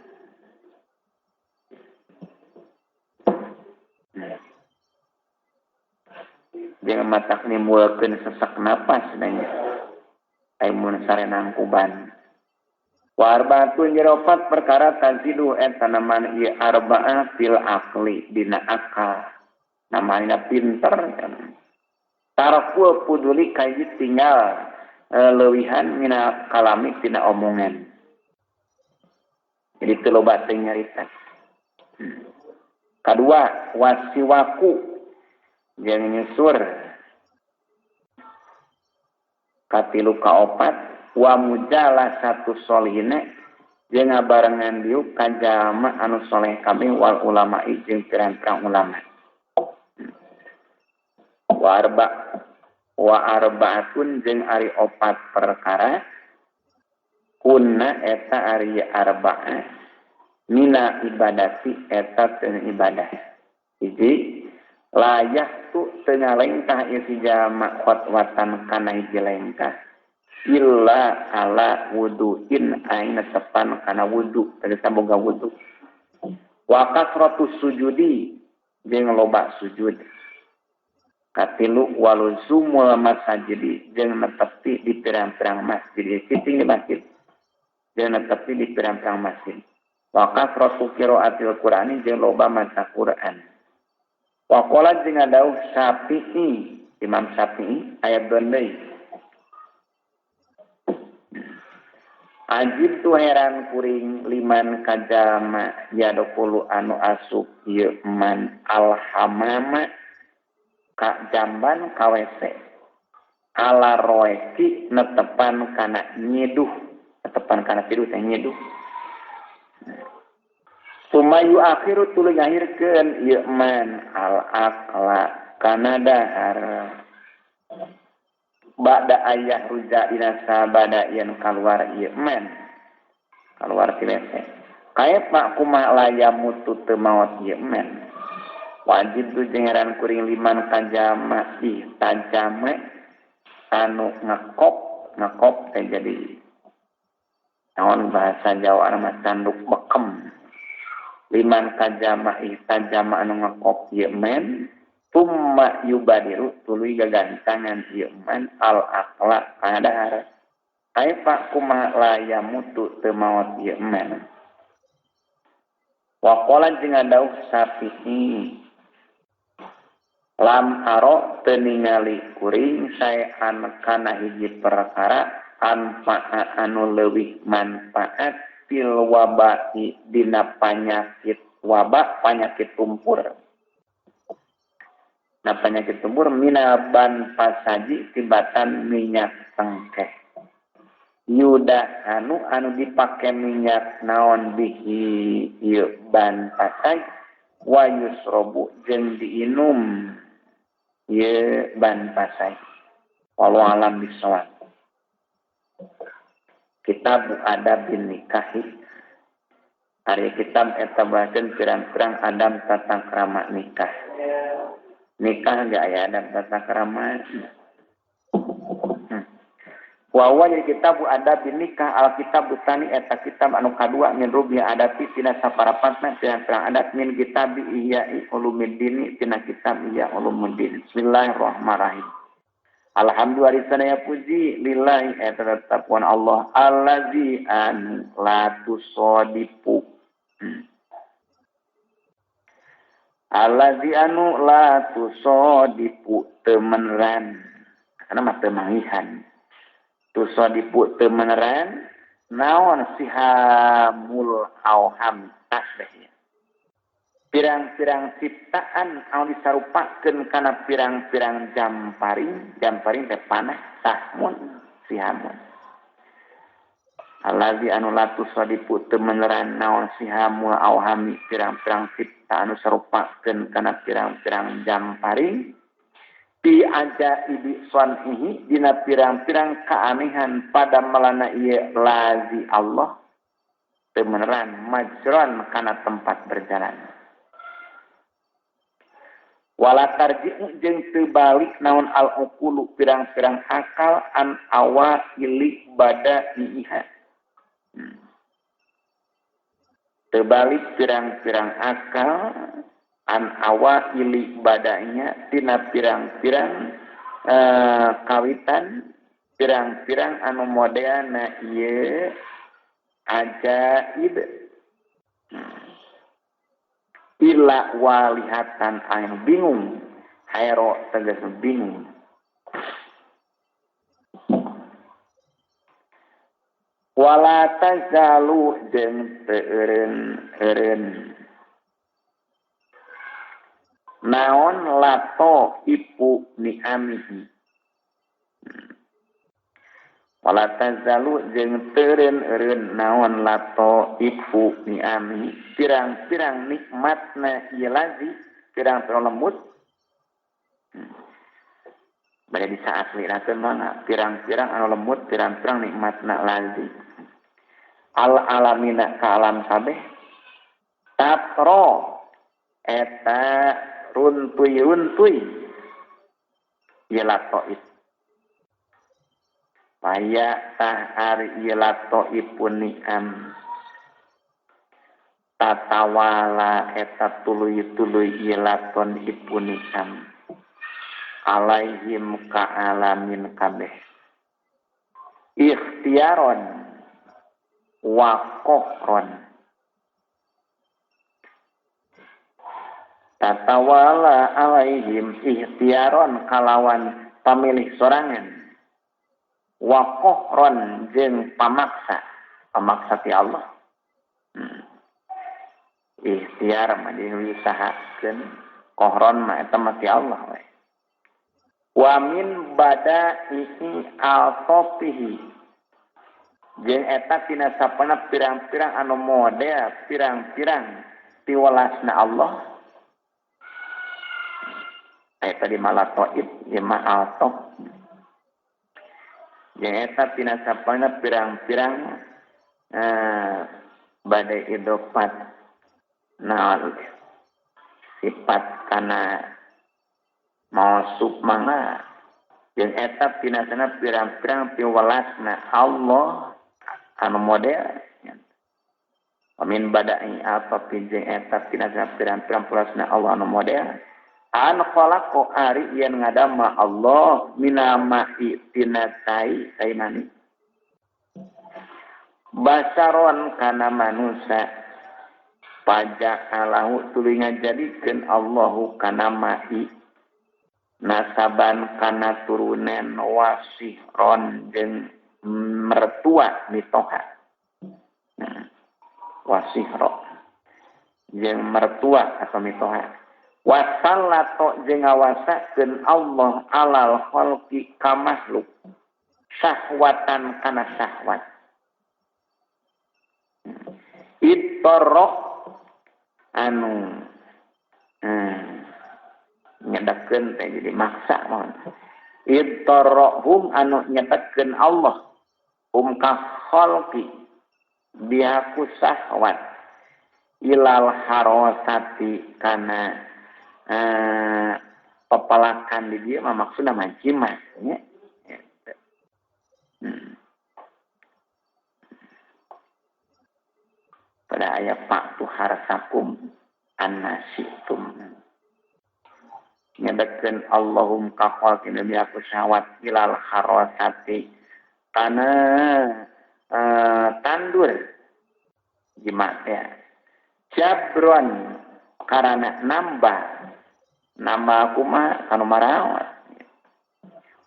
Jeung matak nimbulkeun sesak napas nanya. Aimun sare nangkuban. Wa arbaatun jeropat perkara tazidu eta naman ieu arbaah fil aqli dina akal. Namanya pinter kan. Tarku puduli kaji tinggal leuwihan mina kalami tina omongan. Jadi teu loba teh nyarita. Kadua wasiwaku jeung nyusur. Katilu kaopat wa mujalah satu solihina jeung ngabarengan diuk ka jalma anu soleh kami wal ulama'i jeung pirang-pirang ulama. Wa arba wa arbaatun jeung ari opat perkara kunna eta ari arba'ah mina ibadati eta teu ibadah. Hiji layah tu teu ngalengkah ieu si jalma khotwatan kana hiji lengkah illa ala wuduin aina tepan kana wudu tegasna boga wudu. Wa kasratus sujudi jeung loba sujud. Katilu waluzumul masajidi jeung netepi di pirang-pirang masjid, cicing di masjid jeung netepi di pirang-pirang masjid. Wa kasratu qiraatil Qur'ani jeung loba maca Qur'an. Wa qala jeung dawuh Syafi'i, Imam Syafi'i ayat deui. Ajib tu heran kuring liman kajama yadkhulu anu asup ieu man alhamama ka jamban ka WC ala roeki netepan kana nyiduh, netepan kana tidur teh nyiduh. Sumayu akhiru tuluy ngahirkeun ieu man al aqla kana dahar ba'da ayah ruja dina sabada yen kaluar ieu man kaluar ti WC. Kaepa kumaha layamutu teu maot ieu man. Wajib tu jeung heran kuring liman kajama ih tajama anu ngekop, ngekop teh jadi naon bahasa Jawa mah tanduk bekem. Liman kajama ih tajama anu ngekop ieu man tumma yubadiru tuluy gagantangan ieu man al aqla kana dahar. Kaepa kumaha layamutu teu maot ieu man. Wa qala jeung dawuh Syafi'i lam aro teu ningali kuring saean kana hiji perkara anfa'a anu leuwih manfaat fil waba'i dina panyakit wabak panyakit tumpur. Nah penyakit tumpur minaban pasaji tibatan minyak cengkeh. Yuda anu anu dipake minyak naon bihi ieu ban pasaj wa yusrobu jeung diinum ieu ban pasaj. Wallahu alam bisawab. Kitab Adab Nikahi. Ari kitab eta bahaseun pirang-pirang adab tata krama nikah. Nikah ge aya adab tata krama. Wa huwa jadi kitab adab nikah alkitab tani eta kitab anu kadua min rubi adabi tina saparapatna pirang-pirang adab min kitab Ihya Ulumuddin tina kitab Ihya Ulumuddin. Bismillahirrahmanirrahim. Alhamdulillah sanaya puji lillahi eta tetep wan Allah allazi an la tusadifu. Allazi anu la tusadifu temeneran. Karena mah teu mangihan. Tusadifu temeneran naon sihamul auham tasbih. Pirang-pirang ciptaan anu disarupakeun kana pirang-pirang jamparing, jamparing teh panah sahmun sihamun. Allazi anu la tusadifu temeneran naon sihamul auhami pirang-pirang cipta anu sarupakeun kana pirang-pirang jamparing bi ajaibi sanihi dina pirang-pirang keanehan pada melana ieu lazi Allah temeneran majron kana tempat berjalan. Wala tarji'u jeung teu balik naon al-uqulu pirang-pirang akal an awaili badaiha. Teu balik pirang-pirang akal an awaili badainya tina pirang-pirang kawitan pirang-pirang anu modelna ieu ajaib. Ila walihatan anu bingung, hairo tegas bingung. Wala tazalu jeung teu eureun-eureun. Naon lato ipu ni'amihi. Wala tazalu jeung teureun-eureun naon lato ipu ni'ami pirang-pirang nikmatna ieu lazi pirang-pirang lembut. Bade bisa aslinakeun mangga pirang-pirang anu lemut pirang-pirang nikmatna lazi al alamina ka alam kabeh tatro eta runtuy-runtuy ieu latoif paya tah ari ieu latoifun ni'am tatawala eta tuluy-tuluy ieu laton ipun ni'am alaihim ka alamin kabeh ikhtiaron wa qahron tatawala alaihim ikhtiaron kalawan pamilih sorangan wa qahron jeung pamaksa pamaksa ti Allah. Ikhtiar mah diusahakeun qahron mah eta mah ti Allah we. Wa min bada'ihi altofihi jeung eta tina sapana pirang-pirang anu model pirang-pirang piwelasna Allah eta di malatoib ieu mah altof jeung eta tina sapana pirang-pirang badai idopat naon sifat kana mausuf mangga jeung eta pinasana pirang-pirang piwelasna Allah anu model amin bada'i apa jeung eta pinasana pirang-pirang piwelasna Allah anu model an khalaqa ari yen ngadama Allah minama'i tina tai tai mani basaron kana manusa paja'alahu tuluy ngajadikeun Allahu kana ma'i nasaban kana turunan wasihron jeung mertua mitoha. Wasihro jeung mertua atau mitoha. Wasallato jeung ngawasakeun Allah alal khalqi ka makhluk syahwatan kana syahwat. Ittarra anu nyedakeun teh jadi maksa mohon. Idtarrahum anu nyedakeun Allah hum ka khalqi bihaku syahwat ilal harosati kana pepelakan di dieu mah maksudna mah jima nya. Pada ayat fa'tu harsakum annasitum nyedakeun Allahum ka khalqi bihaku syahwat ilal harosati kana tandur jima teh jabron karana nambah nambah kumaha kanu marawat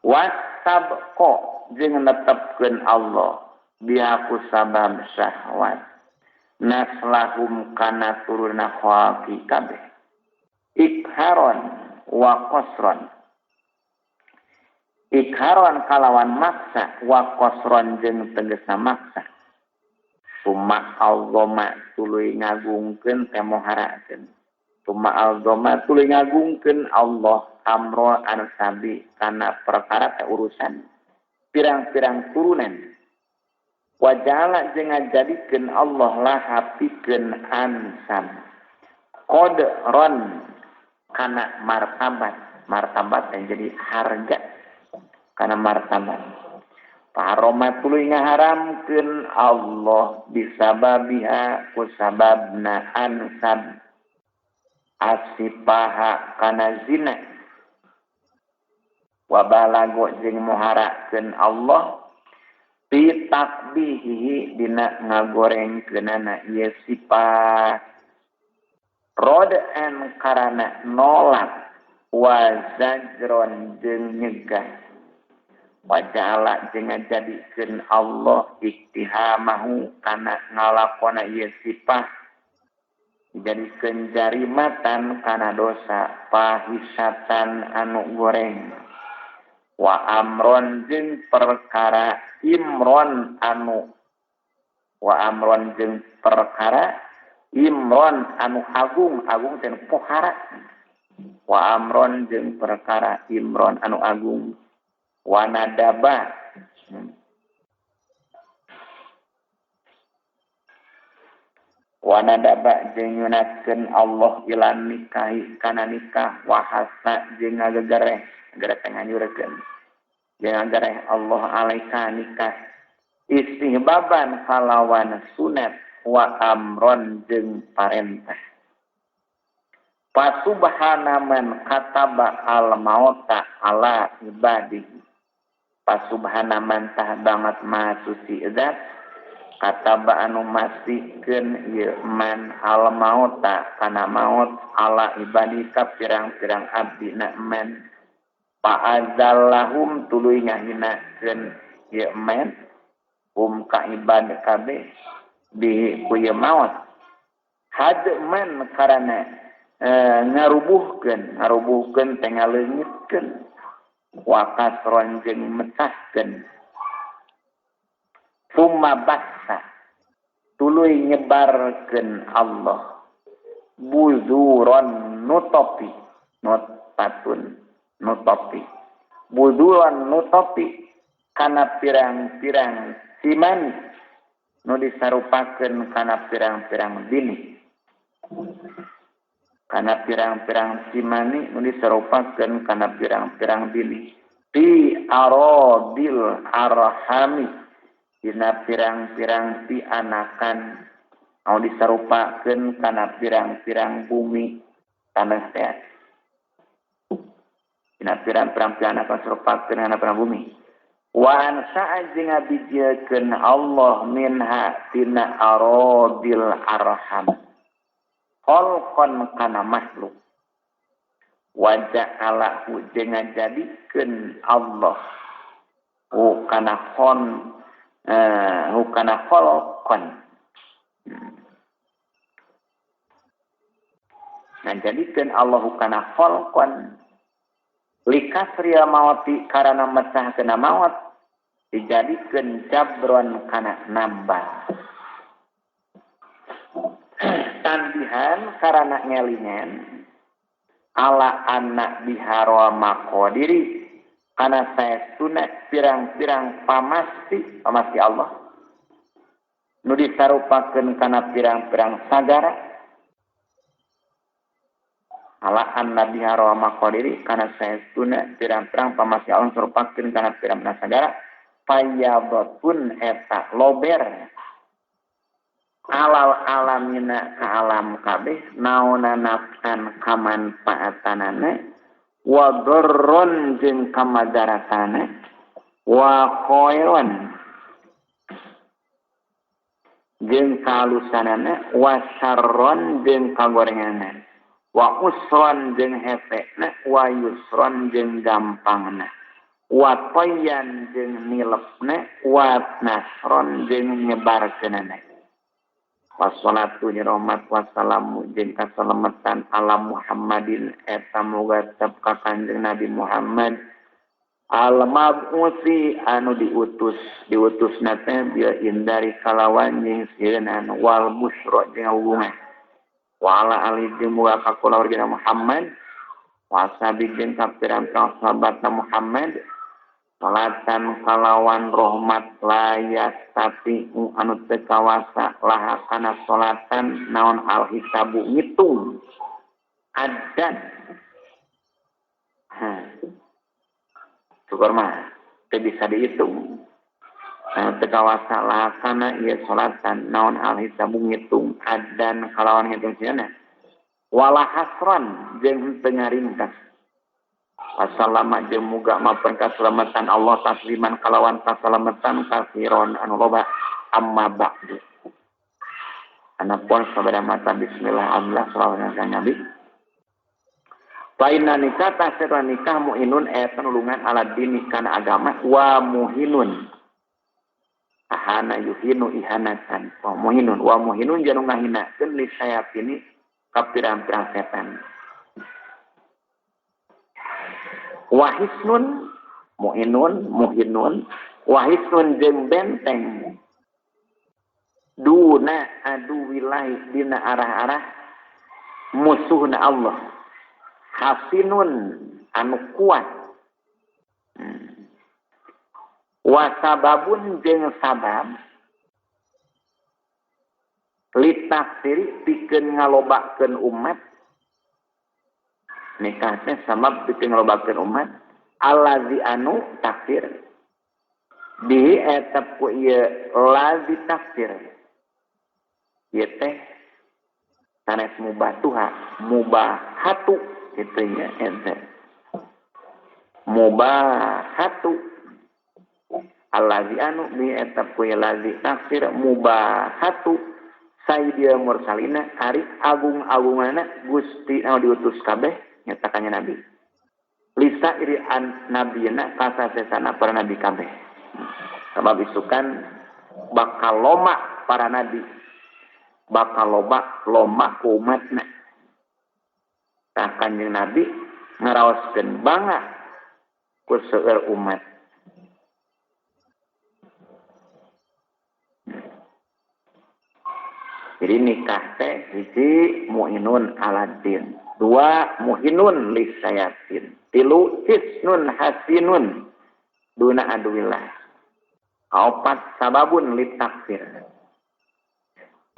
wasabqa jeung netepkeun Allah bihaku sabab syahwat naslahum kana turuna khalqi kabeh ikharon wa qasron ikharon kalawan maksa wa qasron jeung tegasna maksa summa azama tuluy ngagungkeun teh moharakeun summa azama tuluy ngagungkeun Allah amro ansabi kana perkara teh urusan pirang-pirang turunan wajala jeung ngajadikeun Allah laha pikeun ansab qadron kana martabat martabat yang jadi harga kana martabat paroma tuluy ngaharamkeun Allah bisababiha kusababna ansab asipaha kana zina wa balago jeung muharakeun Allah bi takbihi dina ngagorengkeunana ieu sifat rod'an karana nolak wa zajron jeung nyegah wa ja'ala jeung ngajadikeun Allah iktihamahu kana ngalakona ieu sifat dijadikeun jarimatan kana dosa pahisatan anu goreng wa amron jeung perkara imron anu wa amron jeung perkara imron anu agung agung teh pohara wa amron jeung perkara imron anu agung Wanadaba wanadaba jeung nyunatkeun Allah ilan nikahi kana nikah wahasa jeung ngagegereh geura teh nganyurekeun jeung ngagereh Allah alaika nikah istihbaban kalawan sunat wa amron jeung parentah. Pasubhana man kataba al mauta ala ibadihi. Pasubhana man tah banget maha suci zat kataba anu masikeun ieu man al mauta kana maut ala ibadi ka pirang-pirang abdi na man fa'azallahum tuluy ngahinakeun ieu man hum ka ibad kabeh bihi ku ieu maut hadman karana ngarubuhkeun ngarubuhkeun teh ngaleungitkeun wa kasron jeung mecahkeun summa bassa tuluy nyebarkeun Allah buzuron nutopi nutpatun nutopi buzuron nutopi kana pirang-pirang simani nu disarupakeun kana pirang-pirang bini kana pirang-pirang simani nu disarupakeun kana pirang-pirang bini fi aradil arhami dina pirang-pirang pianakan anu disarupakeun kana pirang-pirang bumi tanah teh dina pirang-pirang pianakan sarupakeun kana pirang bumi wa ansa'a jeung ngabijiekeun Allah minha tina aradil arham kholqan kana makhluk wa ja'alahu jeung ngajadikeun Allah hu kana khon hukana kholqan ngajadikeun Allah hukana kholqan likasriya mawati karana mecah kena maut dijadikeun jabron kana nambah tandihan karana ngelingan ala anak biharwa makodiri karena saestuna pirang-pirang pamasti pamasti Allah nu disarupakeun kana pirang-pirang sagara ala anna biha maqadiri kana saestuna pirang-pirang pamasti Allah sarupakeun kana pirang-pirang sagara fayabatun eta lober alal alamina ka alam kabeh naona nafsan kamanfaatanana wa darron jeung kamadaratana wa khairon jeung kalusanana wa syarron jeung kagorenganana wa usron jeung hepena wa yusron jeung gampangna wa tayyan jeung nilepna wa nasron jeung nyebarkeunana. Wassalatu jeung rahmat wassalamu jeung kasalametan ala Muhammadin eta moga tetep ka Kanjeng Nabi Muhammad al-mab'usi anu diutus diutusna teh bil indari kalawan jeung sieunana wal busyra jeung hubungan wa ala ali jeung moga ka kulawargina Muhammad wa ashabi jeung ka pirang-pirang sahabatna Muhammad salatan kalawan rahmat layas tapi anu teu kawasa laha kana salatan naon al hisabu ngitung adan syukur mah teu bisa dihitung anu teu kawasa laha kana ieu salatan naon al hisabu ngitung adan kalawan ngitung sieuna wala hasran jeung teu ngaringkas. Wassalama jeung muga mapan kaselamatan Allah tasliman kalawan kaselamatan kasiron anu loba amma ba'du. Anapun sabada mata bismillah alhamdulillah salawat ka Nabi. Fa inna nikah tasira nikah muinun eta nulungan ala dini kana agama wa muhinun. Ahana yuhinu ihanatan wa muhinun jeung ngahinakeun li sayapini ka pirang-pirang setan. Wahisnun muinun muhinun wahisnun jeung benteng duna adu wilahi dina arah-arah musuhna Allah hasinun anu kuat. Wa sababun jeung sabab litaksiri pikeun ngalobakeun umat. Nikah teh sabab pikeun ngalobakeun umat allazi anu takfir bihi eta ku ieu lazi takfir ieu teh sanes mubatuha mubahatu kitu nya ente mubahatu allazi anu bihi eta ku ieu lazi takfir mubahatu sayyidil mursalina ari agung-agungana Gusti anu diutus kabeh nyatakannya nabi lisa iri an nabiyina kasasesana para nabi kabeh. Sabab isukan bakal loma para nabi, bakal loba loma ku umatna. Tah Kanjeng Nabi ngaraoskeun bangga ku seueur umat. Jadi nikah teh hiji muinun aladin, dua muhinun lisayatin, tilu hisnun hasinun duna aduillah, kaopat sababun litakfir.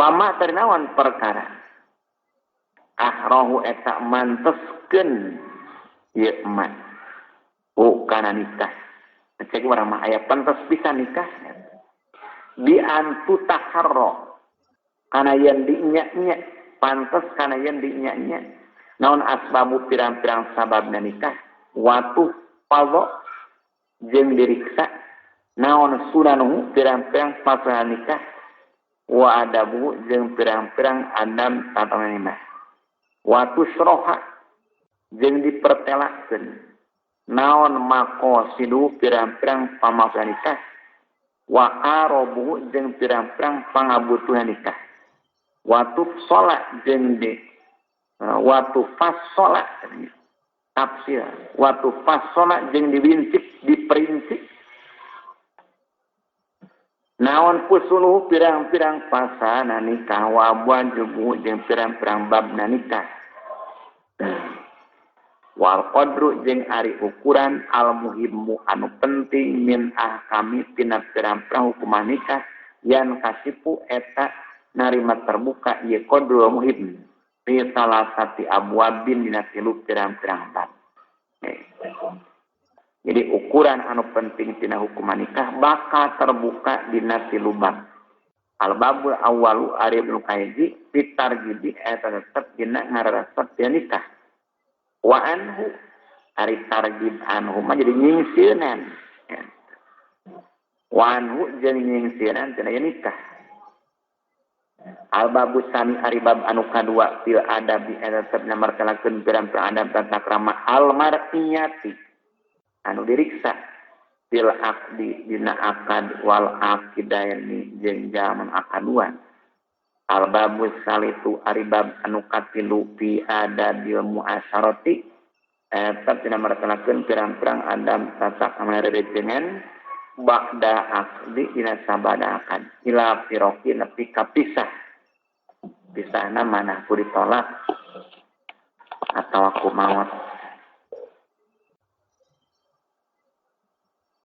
Pama ternawan perkara ahrohu eta manteskeun ieu emak kana nikah. Cek urang mah aya pantes pisan nikah. Bi antu taharro kana yen dinyak-nyak, pantes kana yen dinyak-nyak. Naon asbabu pirang-pirang sababna nikah, watuh fadho jeung diriksa naon sunanuhu pirang-pirang pasana nikah, wa adabu jeung pirang-pirang adab tata nikah. Watu sroha jeung dipertelakeun naon maqasidu pirang-pirang pamaksud nikah, wa arobu jeung pirang-pirang pangabutuhan nikah. Watu sholat jeung di watu fasolat tafsir watu fasolat jeung diwincik diperincik naon pusuluh pirang-pirang pasana nikah wa wajibu jeung pirang-pirang babna nikah wal qadru jeung ari ukuran al muhimmu anu penting min ahkami tina pirang-pirang hukuman nikah yan kasipu eta narima terbuka ieu qadru muhim fi salasati abwabin dina tilu pirang-pirang bab. Jadi ukuran anu penting tina hukuman nikah bakal terbuka dina tilu bab. Al babul awwalu ari ibnu kaiji fitarjibi eta tetep dina ngaresep dina nikah. Wa anhu ari tarjib anhu mah jadi nyingsieunan. Wa anhu jeung nyingsieunan tina nikah. Al babu sami ari bab anu kadua fil adabi eta tetep namartelakeun pirang-pirang adab tata krama al mar'iyati anu diriksa fil aqdi dina akad wal aqidaini jeung jaman akaduan. Al babu salitu ari bab anu katilu fi adabil muasyarati eta dina martelakeun pirang-pirang adab tata krama rerejengan ba'da aqdi dina sabada akad ila firoqi nepi ka pisah. Pisahna mana ku ditolak atau aku maot.